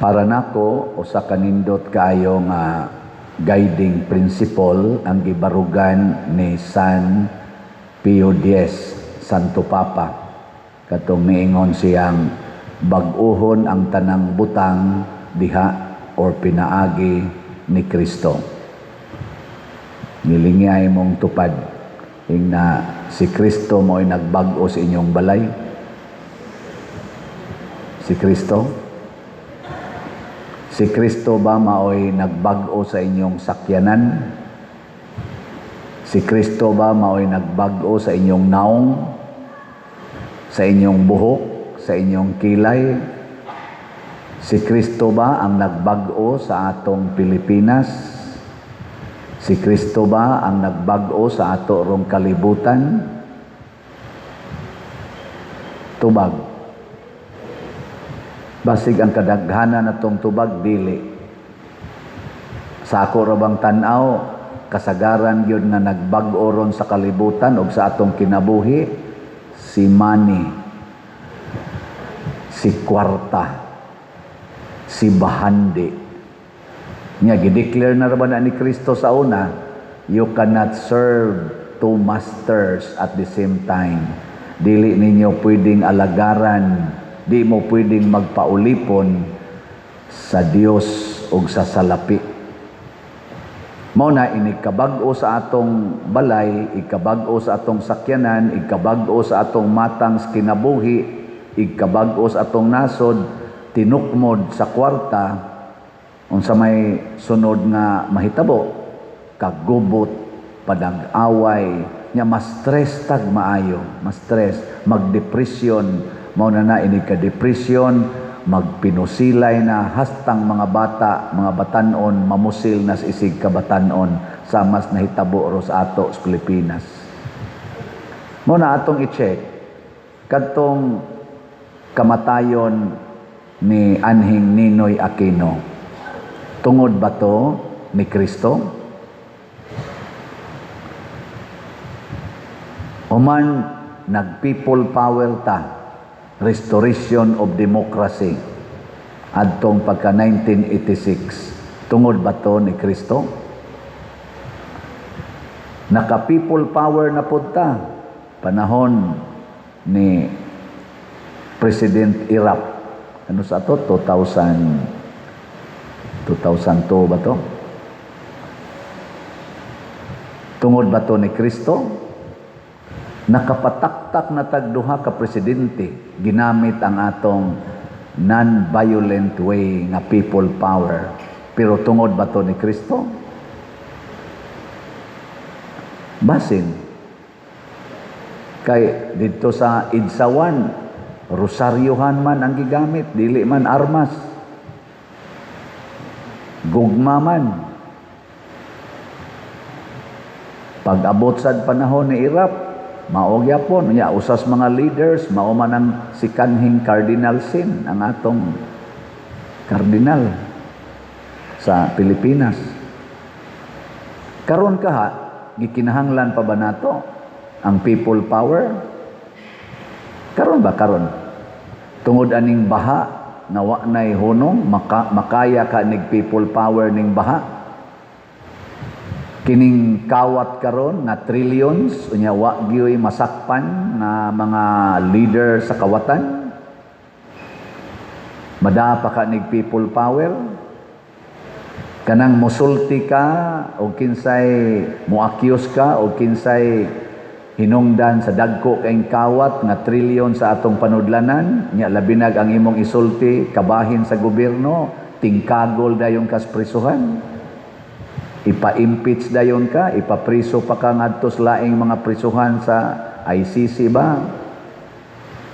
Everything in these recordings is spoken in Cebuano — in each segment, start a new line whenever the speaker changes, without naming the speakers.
Para nako, usa ka nindot kaayo nga guiding principle ang gibarugan ni San Pio X, Santo Papa, katong niingon siyang bag-uhon ang tanang butang diha or pinaagi ni Kristo. Nilingyay mong tupad ingna si Kristo mo'y nagbag-o sa inyong balay. Si Kristo? Si Kristo ba maoy nagbag-o sa inyong sakyanan? Si Kristo ba maoy nagbag-o sa inyong naong? Sa inyong buhok? Sa inyong kilay? Si Kristo ba ang nagbag-o sa atong Pilipinas? Si Kristo ba ang nagbag-o sa ato rong kalibutan? Tubag. Basig ang kadaghanan natong tubag, dili. Sa ako ra bang tan-aw, kasagaran gyud nga nagbag-o ron sa kalibutan ug sa atong kinabuhi si money, si kwarta, si bahandi. Nya gideclare na ra ba na ni Kristo sa una, "You cannot serve two masters at the same time." Dili ninyo pwedeng alagaran, di mo pwedeng magpaulipon sa Dios ug sa salapi. Mao na inig kabag-o sa atong balay, ikabag-o sa atong sakyanan, ikabag-o sa atong matang sa kinabuhi, ikabag-o sa atong nasod, tinukmod sa kwarta, unsa may sunod nga mahitabo? Kagubot, padag-away, nya mas stress tag maayo, mas stress, magdepresyon, mao na na inig ka-depression, magpinusilay na hastang mga bata, mga batanon, mamusil na sa isig kabatanon sa mas nahitabo ro sa ato sa Pilipinas. Mao na atong i-check kadtong kamatayon ni anhing Ninoy Aquino. Tungod ba to ni Kristo? Human nag-people power ta, restoration of democracy adtong pagka 1986. Tungod ba to ni Kristo? Naka people power na pud ta panahon ni President Erap. Ano sa ato? 2000, 2002 ba to? Tungod ba to ni Kristo? Nakapataktak na tag duha ka presidente ginamit ang atong non-violent way nga people power. Pero tungod ba to ni Kristo? Basin. Kay didto sa EDSA 1, rosaryohan man ang gigamit, dili man armas. Gugma man. Pag-abot sad panahon ni Erap, mao gyapon nya usas mga leaders, mao man ang si kanhing Cardinal Sin, ang atong kardinal sa Pilipinas. Karon kaha, gikinahanglan pa ba nato ang people power? Karon ba karon? Tungod aning baha nga wa nay hunong, makaya ka nig people power ning baha? Kining kawat karon nga trillions, unya wa gyoy masakpan nga mga leader sa kawatan? Madapa ka nig people power? Kanang musulti ka o kinsay muakyos ka o kinsay hinungdan sa dagko kayong kawat nga trilyon sa atong panudlanan, nya labinag ang imong isulti kabahin sa gobyerno, tingkagol dayon kas prisuhan, ipa-impeach dayon ka, ipapriso pa ka ngadto sa laing mga prisuhan sa ICC ba?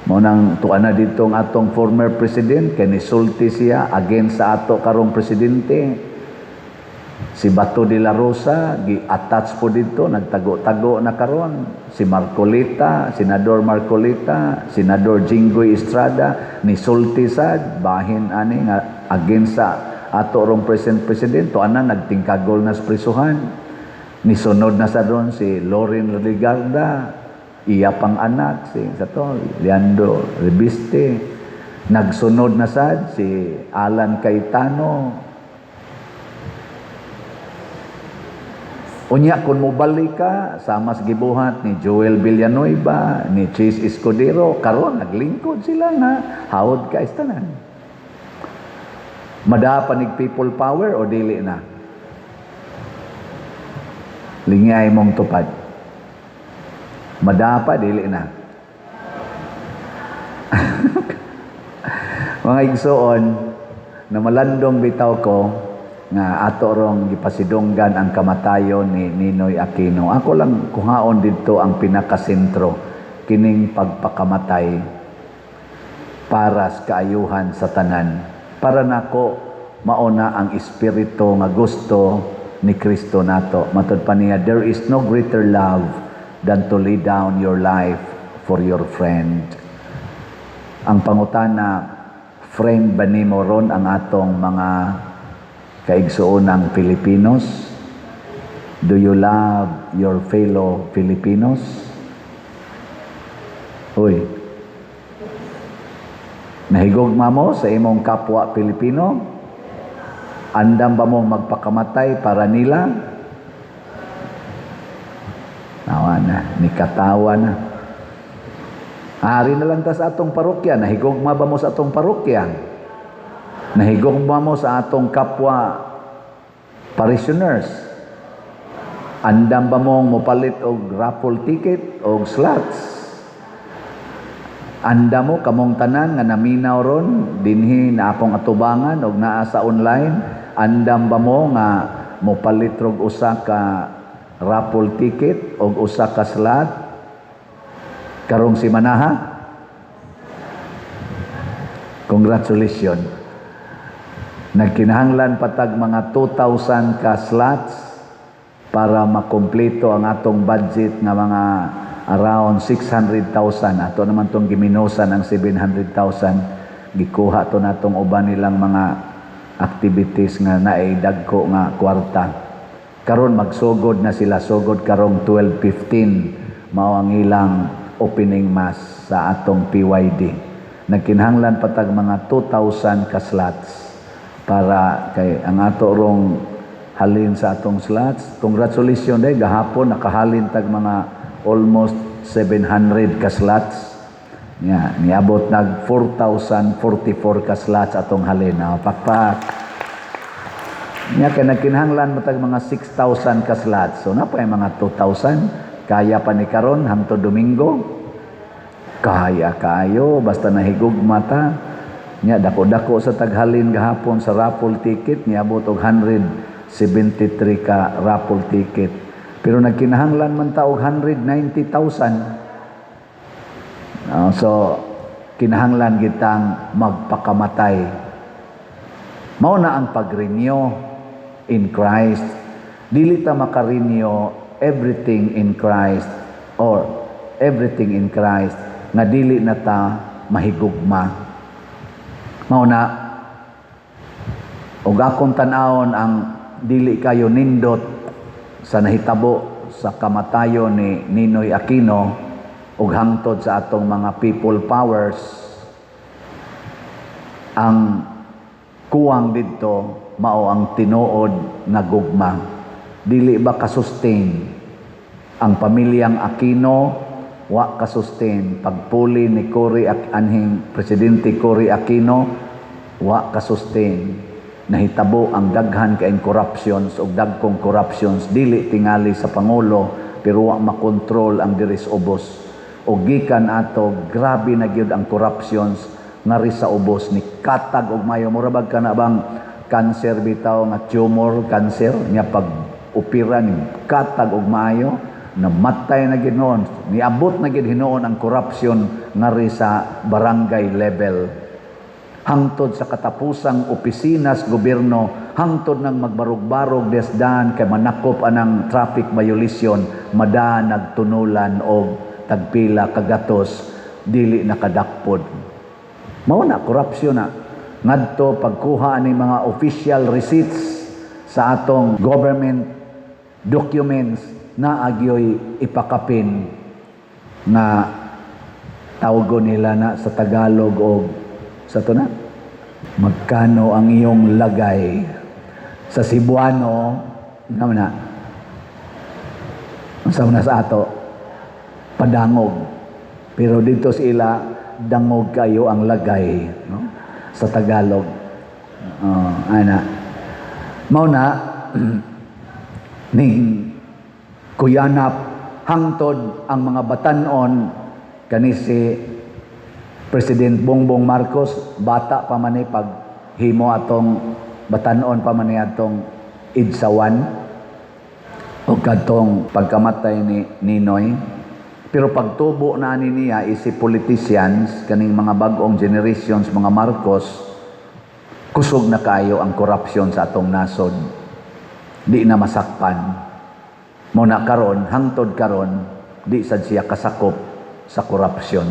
Mao nang tuan na dito ang atong former president kay nisulti siya against sa ato karong presidente. Si Bato de la Rosa gi-attach po dito, nagtago-tago na karon. Si Marcoleta, Senador Marcoleta, Senador Jinggoy Estrada nisulti sad bahin ani nga against sa ato rong present president, tuan na nagtingkagol na sa prisuhan. Nisunod na sa doon si Loren Legarda, iya pang anak si sa to Leandro Rebiste. Nagsunod na sad si Alan Cayetano. Unya kung mobalik ka sama sa gibuhat ni Joel Villanueva, ni Chiz Escudero, karon naglingkod sila nga hawod ka tanan. Mada pa nig people power o dili na? Lingay mong tupad. Mada pa, dili na? Mga igsoon, na malandong bitaw ko nga ato rong gipasidunggan ang kamatayon ni Ninoy Aquino. Ako lang kuhaon didto ang pinakasentro kining pagpakamatay para sa kaayuhan sa tanan. Para nako mauna ang espiritu nga gusto ni Kristo nato. Matud pa niya, "There is no greater love than to lay down your life for your friend." Ang pangutana, friend ba nimo ron ang atong mga kaigsuonang Filipinos? Do you love your fellow Filipinos? Uy. Nahigugma mo sa imong kapwa Pilipino? Andam ba mong magpakamatay para nila? Tawa na, nikatawa na. Ari na lang ta sa atong parokya. Nahigugma ba mo sa atong parokya? Nahigugma mo sa atong kapwa parishioners? Andam ba mong mopalit og raffle ticket og slots? Andam mo kamong tanan nga naminaw ron dinhi na akong atubangan og naa sa online, andam ba mo nga mopalit og usa ka raffle ticket og usa ka slot karong simanaha? Congratulations. Nagkinahanglan patag mga 2,000 ka slots para makumpleto ang atong budget nga mga around 600,000. Ato naman tong giminusan ang 700,000. Gikuha to natong uban nilang mga activities nga naidagko nga kwarta. Karon magsugod na sila, sugod karong 12:15 mao ang ilang opening mass sa atong PYD. Nagkinahanglan patag mga 2,000 ka slots para kay ang ato rong halin sa atong slots. Congratulations day, gahapon nakahalin tag mga almost 700 ka slots. Nya, niabot nag 4,044 ka slots atong halin. Ah, pakpak. Nya kay nagkinahanglan matag mga 6,000 ka slots. So naa pa mga 2,000, kaya pa ni karon hangtod Domingo. Kaya kaayo basta nahigugma ta. Nya dako-dako sa taghalin gahapon sa raffle ticket, niabot og 173 ka raffle ticket. Pero nagkinahanglan man ta og 190,000. So kinahanglan kitang magpakamatay. Mao na ang pag-renew in Christ. Dili ta maka-renew everything in Christ or everything in Christ nga dili na ta mahigugma. Mao na og akong tan-awon ang dili kayo nindot sa nahitabo sa kamatayon ni Ninoy Aquino ug hangtod sa atong mga people powers, ang kuwang didto mao ang tinuod nga gugma. Dili ba kasustain ang pamilyang Aquino? Wa kasustain pagpuli ni Cory, anhing Presidente Cory Aquino, wa kasustain. Nahitabo ang daghan kaayong corruptions ug dagkong corruptions, dili tingali sa pangulo, pero wa makontrol ang diri sa ubos. Ug gikan ato, grabe na gyud ang corruptions ngari sa ubos, ni katag og mayo, mura bag kana bang cancer bitaw nga tumor, cancer nya pag opera ni katag og maayo, namatay na gid noon. Niabot na gid hinuon ang corruption ngari sa barangay level hangtod sa katapusang opisina sa gobyerno, hangtod ng magbarog-barog desdan kay manakop anang traffic violation, mada nagtunulan og tagpila kagatos, dili nakadakpod. Mao na corruption na ngadto pagkuha ani mga official receipts sa atong government documents na agyoy ipakapin nga tawgon nila na sa Tagalog og Sa to na. Magkano ang iyong lagay? Sa Cebuano, nga na. Unsa man na sa ato? Padangog. Pero dito sa ila, dangog kayo ang lagay, no? Sa Tagalog. Oh, ana. Mao na ning kuyanap hangtod ang mga batanon kani si President Bongbong Marcos, bata pa man ni pag himo atong batanon pa man ni atong EDSA 1 o kadtong pagkamatay ni Ninoy. Pero pagtubo na ani niya isip politicians kaning mga bag-ong generations, mga Marcos, kusog na kaayo ang korupsyon sa atong nasod, di na masakpan. Mo na karon, hangtod karon, di sad siya kasakop sa korupsyon.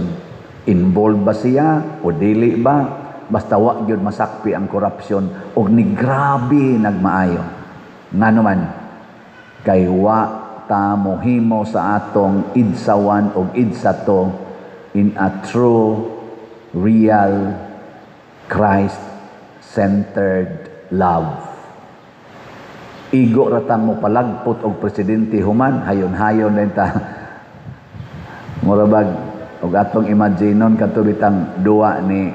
Involved ba siya o dili ba, basta wa gyud masakpi ang korupsyon og ni grabe nagmaayo. Ngano man? Kay wa ta mohimo sa atong EDSA 1 og EDSA 2 in a true, real, Christ-centered love. Igo ra ta mo palagpot og presidente, human hayon-hayon din ta. Mura bag og atong imaginon kadto bitang duwa ni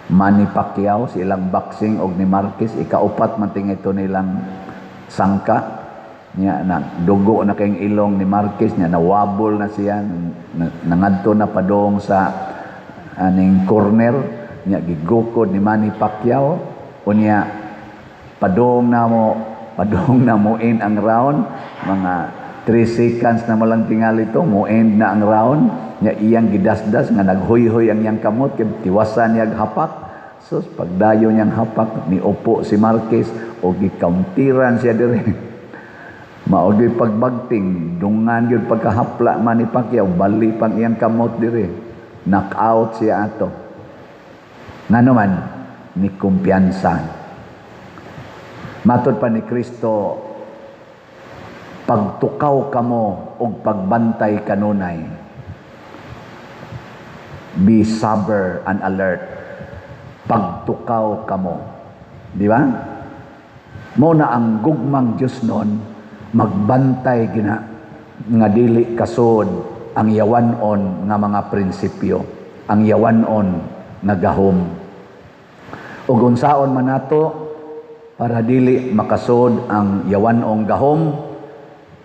Manny Pacquiao, sa ilang boxing, og ni Marquez, ikaupat man tingay ito nilang sangka niya, na dugo na kayong ilong ni Marquez niya, nawabol na siya, nangadto na padong sa aning corner niya, gigukod ni Manny Pacquiao. Unya padong na mo end ang round, mga 3 seconds na mo lang tingali ito mo end na ang round niya, iyang gidasdas nga naghuyhoy ang iyang kamot kay tiwasan niya hapak. Sus, pagdayo niyang hapak, ni upo si Marquez o gikauntiran siya dire. Mao gyud pagbagting, dungan gyud pagkahapla man ni Pacquiao, bali pang iyang kamot dire. Knock out siya ato. Ngano man? Ni kumpiyansa. Matod pa ni Kristo, pagtukaw kamo og pagbantay kanunay. Be sober and alert. Pagtukaw kamo. Di ba? Mo na ang gugmang Diyos nun, magbantay gina nga dili kasod ang yawanon nga mga prinsipyo, ang yawanon nga gahom. Ug unsaon man nato para dili makasod ang yawanong gahom?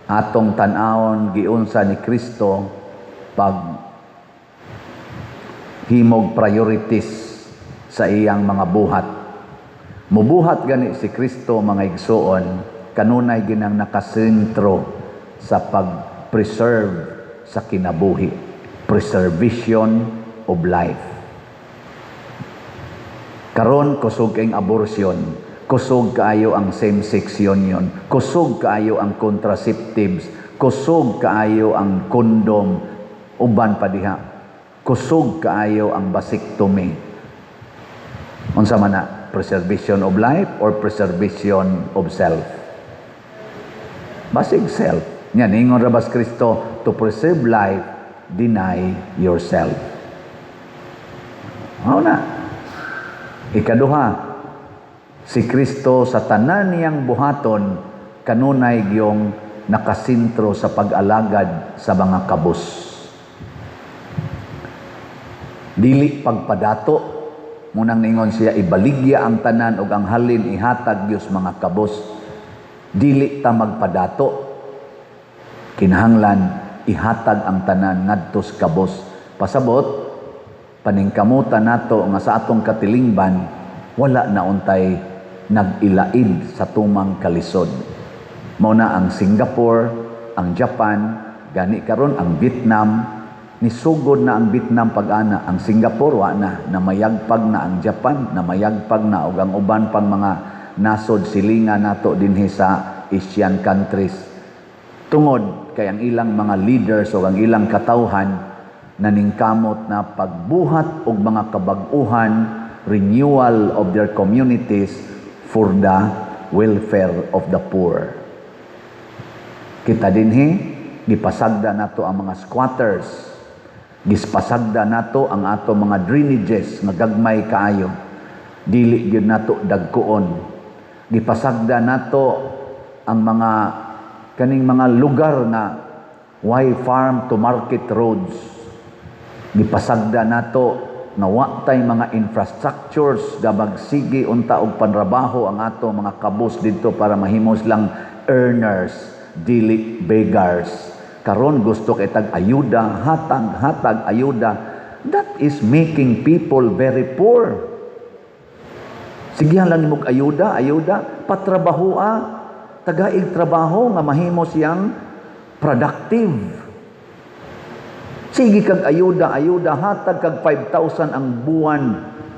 Atong tan-awon giunsa ni Kristo pag himog priorities sa iyang mga buhat. Mubuhat gani si Kristo, mga igsuon, kanunay ginang nakasentro sa pag-preserve sa kinabuhi, preservation of life. Karon kusog kay abortion, kusog kaayo ang same-sex union, kusog kaayo ang contraceptives, kusog kaayo ang condom, uban pa diha. Kusog kaayo ang vasectomy. Unsa man na? Preservation of life or preservation of self? Basig self. Nya ningon ra bas Kristo, "To preserve life, deny yourself." Mao na. Ikaduha, si Kristo sa tanan niyang buhaton kanunay gyung nakasentro sa pag-alagad sa mga kabus. Dili pagpadato. Munang ningon siya, ibaligya ang tanan ug ang halin ihatag Dios mga kabus. Dili ta magpadato. Kinahanglan ihatag ang tanan ngadto sa kabus. Pasabot, paningkamutan nato nga sa atong katilingban wala na untay nag-ilaid sa tumang kalisod. Mao na ang Singapore, ang Japan, gani karon ang Vietnam, nisugod na ang Vietnam pag-ana, ang Singapore wa na, namayagpag na ang Japan, namayagpag na ug ang uban pang mga nasod silinga nato dinhi sa Asian countries. Tungod kay ang ilang mga leaders o ang ilang katawhan naningkamot na pagbuhat og mga kabag-uhan, renewal of their communities for the welfare of the poor. Kita dinhi, gipasagda nato ang mga squatters. Gispasagda nato ang ato mga drainages nga gagmay kaayo. Dili gyud nato dagkuon. Gipasagda nato ang mga kaning mga lugar nga way farm to market roads. Gipasagda nato nga wa tay mga infrastructures ga magsigi unta og panrabaho ang ato mga kabus didto para mahimo silang earners, dili beggars. Karon gusto kay tag ayuda, hatag, hatag, ayuda. That is making people very poor. Sigihan lang nimog ayuda, ayuda, patrabahoa, tagaig trabaho nga mahimo siyang productive. Sige kag ayuda, ayuda, hatag kag 5,000 ang buwan.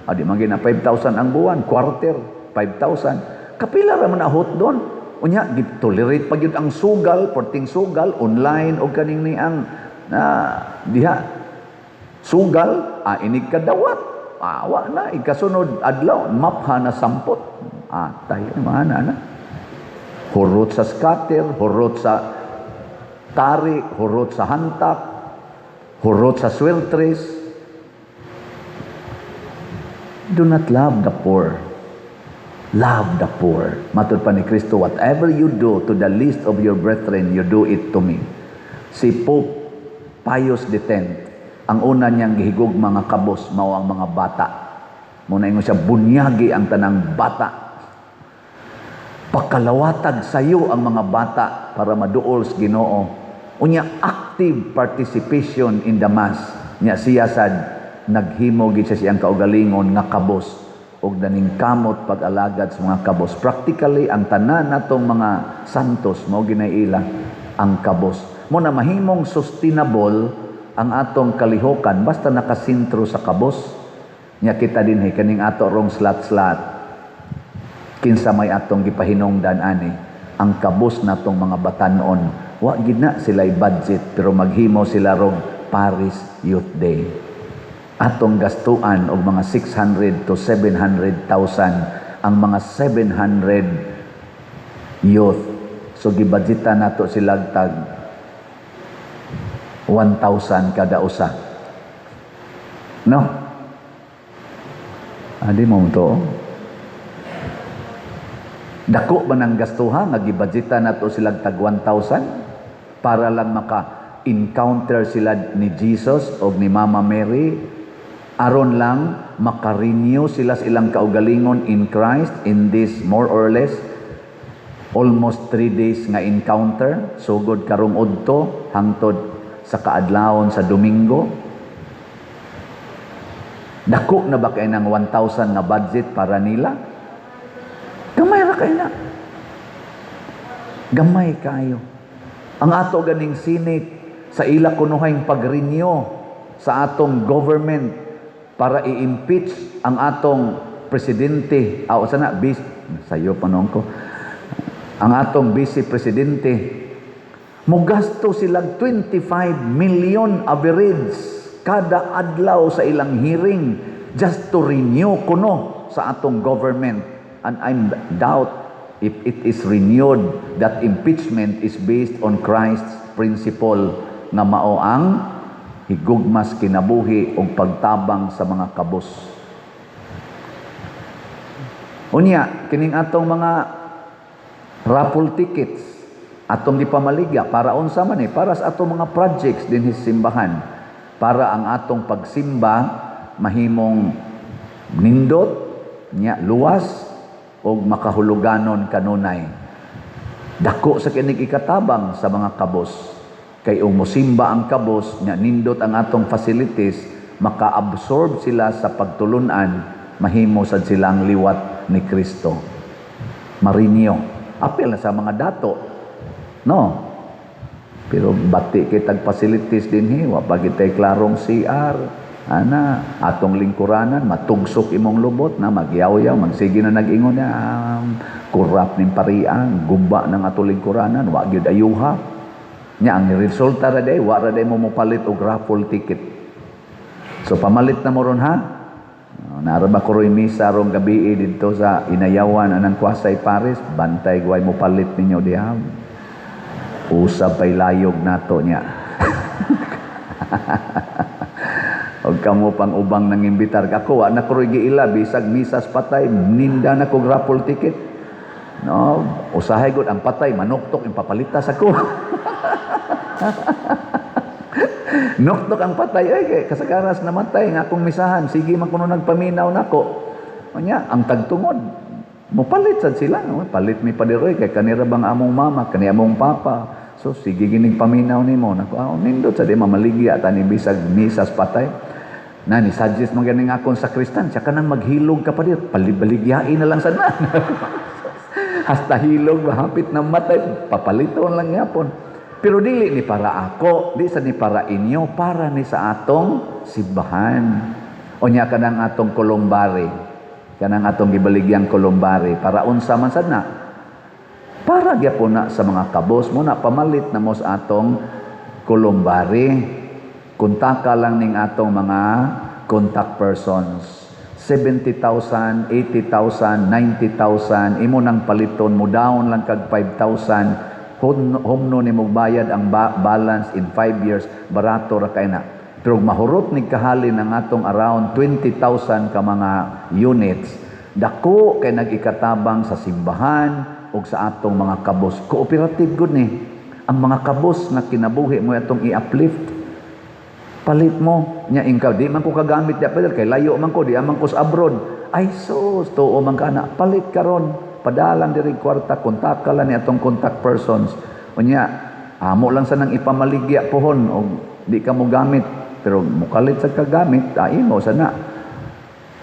Ah, di man gina 5,000 ang buwan, quarter, 5,000. Kapila ra man ahot doon. Unya, tolerate pa gyud ang sugal, porting sugal, online o kaning ni ang na diha sugal, inig kadawat. Awa na, ikasunod adlaw, mapha na sampot. Atay, mana na. Hurot sa scatter, hurot sa tari, hurot sa hantak, hurot sa sweltres. Do not love the poor. Love the poor. Matud pa ni Kristo, "Whatever you do to the least of your brethren, you do it to me." Si Pope Pius X, ang una niyang gihigug mga kabos, mao ang mga bata. Muna ingon siya, "Bunyagi ang tanang bata. Pakalawatag sayo ang mga bata para maduol sa Ginoo." Unya, active participation in the Mass. Nya siya sad naghimo gid siya siyang kaugalingon nga kabos og naningkamot pag-alagad sa mga kabos. Practically ang tanan natong mga santos mao ginaila ang kabos. Mo na mahimong sustainable ang atong kalihokan basta nakasentro sa kabos. Nya kita dinhi, kaning ato rong slat-slat, kinsa may atong gipahinungdan ani? Ang kabos natong mga batanon. Wa gid na sila budget, pero maghimo sila rog Parish Youth Day. Atong gastuan og mga 600 to 700,000 ang mga 700 youth. So gibudgetan nato sila tag 1,000 kada usa, no? Adi mo to, dako ba ng gastuha nga gibudgetan nato sila tag 1,000 para lang maka encounter sila ni Jesus o ni Mama Mary, aron lang maka-renew sila sa ilang kaugalingon in Christ in this more or less almost 3 days nga encounter, sugod karong udto hangtod sa kaadlawon sa Domingo? Dako na ba kay ng 1,000 nga budget para nila? Gamay ra kay na, gamay kayo. Ang ato ganing Senate, sa ila kunuhayng pag-renew sa atong government para i-impeach ang atong presidente, aw sana bis sayo pa noon ko, ang atong vice presidente, mugasto silang 25 million average kada adlaw sa ilang hearing just to renew kuno sa atong government. And I'm doubt if it is renewed, that impeachment is based on Christ's principle nga mao ang higugmas kinabuhi ug pagtabang sa mga kabos. Unya, kining atong mga raffle tickets, atong gipamaligya para unsa man eh? Para sa atong mga projects dinhi sa simbahan, para ang atong pagsimba mahimong nindot nya, luwas og makahuluganon kanunay. Dako sa kinig ikatabang sa mga kabos, kay ung mosimba ang kabos nya nindot ang atong facilities, maka-absorb sila sa pagtulunan, mahimo sad silang liwat ni Kristo, ma-renew. Apil na sa mga dato, no? Pero bati kitag facilities dinhi, wa pa kitay klarong CR ana, atong lingkuranan matugsok imong lubot na magyaw-yaw, magsige na nag-ingon na kurap ning parian, guba ng atong lingkuranan, wa gyud ayuha. Nya ang resulta ra day, wa ra day mo mopalit og raffle ticket. So pamalit na mo ron, ha. Nara ba ko ro'y misa rong gabi didto sa Inayawan anang Kwasay Paris, bantay guway mo palit ninyo diha. Usab pay layog nato niya. Og kamo pang ubang nang imbitar. Ako, wa na ko giila bisag misas patay, ninda na kog raffle ticket. No, usahay gud ang patay manuktok ipapalitas ako. Nuktok ang patay ay kay kasagaras namatay nga akong misahan, sige man kuno nagpaminaw nako. Unya ang tagtungod mopalit sad sila, no? Palit mi padiroy kay kanira bang among mama, kani among papa. So sige gining paminaw nimo nako. Ah, nindot sa di mamaligya tani bisag misas patay. Na ni suggest man ganing akong sakristan, siya kanang maghilog ka pa dir, palibaligyain na lang sad na. Hasta hilog mahapit na matay, papaliton lang yapon. Pero dili ni para ako, di sa ni para inyo, para ni sa atong simbahan. Unya kanang atong columbary, kanang atong gibaligyang columbary, para unsa man sad na? Para gyapon na sa mga kabos mo na pamalit na mo sa atong columbary. Kuntaka lang ning atong mga contact persons. 70,000, 80,000, 90,000, imo nang paliton mo down lang kag 5,000, humno ni mo bayad ang balance in 5 years, barato ra kay na. Pero mahurot ni kahalin ang atong around 20,000 ka mga units, dako kay nag-ikatabang sa simbahan ug sa atong mga kabos. Cooperative gud ni. Ang mga kabos nga kinabuhi mo atong i-uplift. Palit mo nya ikaw di man ko kagamit di pa kay layo man ko, di man ko sa abroad. Ay sus, tuo man ka na, palit karon, padalang diri kwarta, kontaka lang ni atong contact persons. Unya amo lang sa nang ipamaligya pohon og di ka mo gamit, pero mukalit sa kagamit, ay mo sana.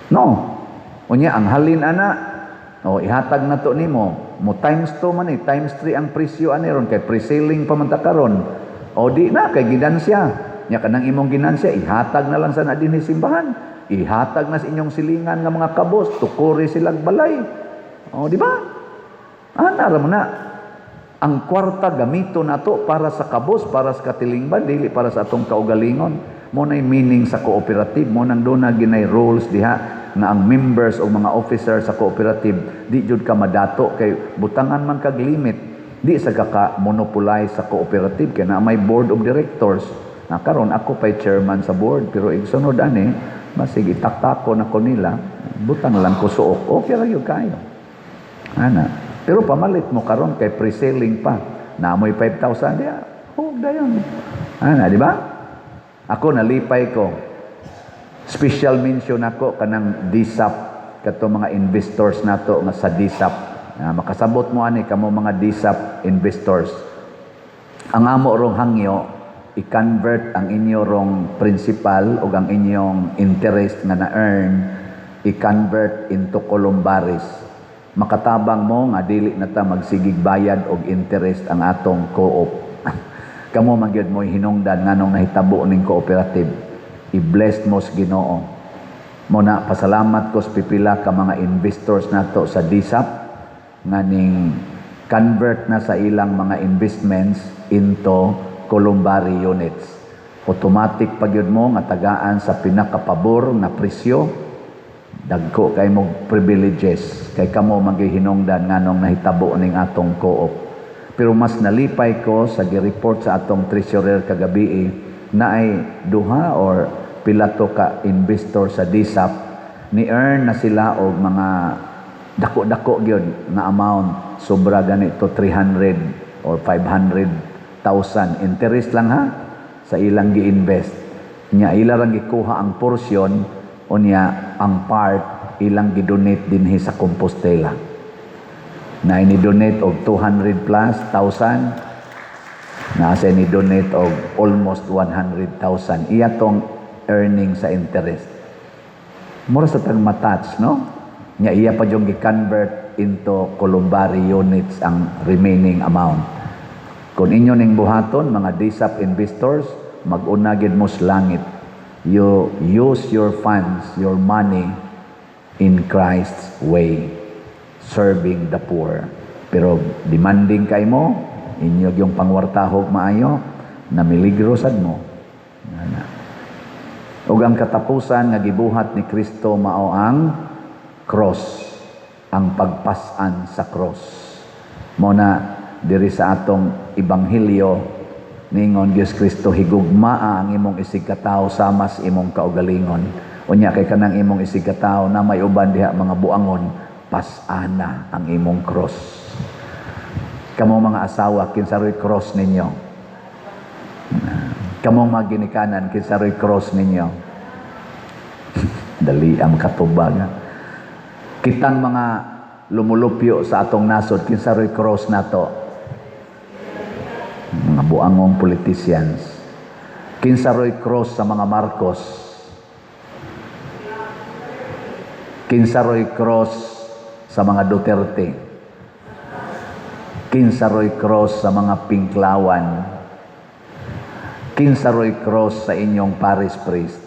No. Unya ang halin ana, o ihatag na to nimo, mo times 2 man ni, times 3 ang presyo ani ron kay pre-selling pa man ta karon. O di na kay ginansya. Nya kanang imong ginansya ihatag na lang sana dinhi simbahan. Ihatag na sa inyong silingan nga mga kabos, tukuri silag balay. O di ba? Ana ra mo na. Ang kwarta gamito nato para sa kabos, para sa katilingban, dili para sa atong kaugalingon. Mo nay meaning sa cooperative, mo nang doon na ginay rules diha nga ang members o mga officer sa cooperative di jud ka madato kay butangan man kag limit, di sa ka monopolize sa cooperative kay na may board of directors. Na karon ako pay chairman sa board, pero igsunod ani masig itaktako na ko nila, butang lang ko suok, okay ra gyud kayo ana. Pero pamalit mo karon kay pre-selling pa, naamoy 5,000 diha, hug dayon ana, di ba? Ako nalipay ko. Special mention ako kanang DSAP, kato mga investors nato nga sa DSAP. Makasabot mo ani kamo mga DSAP investors. Ang amo rong hangyo, i-convert ang inyo rong principal o ang inyong interest nga na-earn, i-convert into columbaries. Makatabang mo nga dili na ta magsigig bayad og interest ang atong co-op. Kamo man gyud mo hinungdan nganong nahitabo ning cooperative. I-bless mo sa Ginoo. Mo na pasalamat ko sa pipila ka mga investors nato sa DSAP nga ning convert na sa ilang mga investments into columbary units. Automatic pag yun mo nga tagaan sa pinakapabor nga presyo, dagko kay mo privileges kay kamo magihinungdan nganong nahitabo ning atong co-op. Pero mas nalipay ko sa gi-report sa atong treasurer kagabi na ay duha or pila to ka investor sa DSAP ni earn na sila og mga dako-dako gyud nga amount, sobra ganito 300 or 500,000 interest lang ha sa ilang gi-invest. Nya ila rang gikuha ang portion, unya ang part ilang gi-donate dinhi sa Compostela. Na ini donate og 200 plus thousand, nasa ni donate og almost 100,000 iya tong earning sa interest. Mura sa tag matouch, no? Nya iya pa yung gi-convert into columbary units ang remaining amount. Kung inyo ning buhaton mga DSAP investors, mag-una gid mo sa langit. You use your funds, your money in Christ's way, serving the poor. Pero demanding kay mo, inyo yung pangwartahog maayo, na miligro sad mo. Ana. Ug ang katapusan nga gibuhat ni Kristo mao ang cross, ang pagpas-an sa cross. Mo na diri sa atong ebanghelyo, Ningon Diyos Kristo, higugmaa ang imong isigkatawo sama sa imong kaugalingon. Unya kay kanang imong isigkatawo na may uban diha mga buangon, pas-ana ang imong cross. Kamo mga asawa, kinsa roy cross ninyo? Kamong mga ginikanan, kinsa roy cross ninyo? Dali ang katubag. Kitang mga lumulupyo sa atong nasod, kinsa roy cross nato? Mga buangong politicians. Kinsa roy cross sa mga Marcos? Kinsa roy cross sa mga Duterte? Kinsa roy cross sa mga Pinklawan? Kinsa roy cross sa inyong parish priest?